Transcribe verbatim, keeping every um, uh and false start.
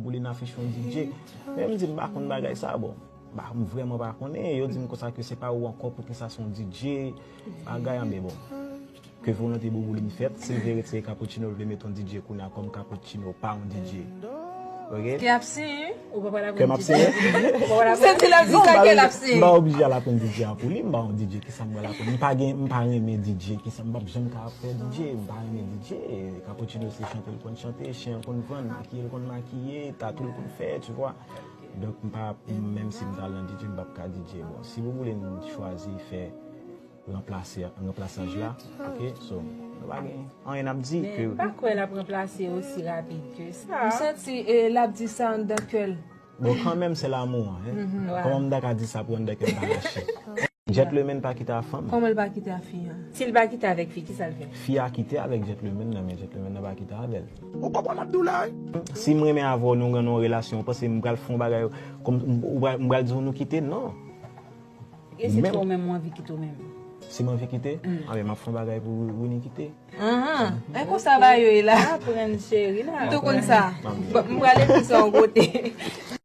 Bouboulin afich yon D J. Men m di m pa konn bagay sa, bon. M pa, m vrèman pa konnen. Yo di m konsa ke se pa ou ankò, poukisa se yon D J, bagay an, men bon. Ke volonte Bouboulin fèt, si l vle retire Cappuccino, l vle mete yon D J kounye a kòm Cappuccino pa yon D J. Ok? Ke ap siyen, wi. Ou pa pral aprann Ke m ap D J. Siyen? Ou pa pral aprann Santi l ap di sa, ke l ap siyen. M pa oblije al aprann D J a pou li, m pa yon D J, kisa m pral aprann? M pa gen, m pa renmen D J, kisa m p ap janm ka ap fè D J, m pa renmen D J. Cappuccino se chante l konn chante, chen l konn vann, makiye l konn makiye, tatou l konn fè, tu vois. Donk, m pa, menm si m ta al nan D J, m p ap ka D J. Bon, si Bouboulin chwazi fè ranplase, ranplasaj la, ok, so, nou pa gen anyen n ap di ke. Men m pa kwè l ap ranplase osi rapid ke sa. M santi, e, l ap di sa anndan kè l. Bon, kanmenm, se lanmou an, hein. Kòman m ta ka di sa pou anndan kè m ta mache? Gentleman pa kite a fanm. Kòman l pa kite a fi an? Si l pa kite avèk fi, kisa l fè? Fi a kite avèk gentleman nan, men gentleman nan pa kite avè l. Ou konprann m ap di w la, wi? Si m renmen avè w, nou gen yon relasyon, ou panse m pral fè yon bagay, kòm, ou pral, m pral di w nou kite? Non. E si se ou menm ou anvi kite ou menm? Si m anvi kite? Anben, m ap fè yon bagay pou Winnie kite. Ahan. E konsa bagay yo ye la. Aprann, cheri, la. M tou konn sa. M pral ekri sa yon kote.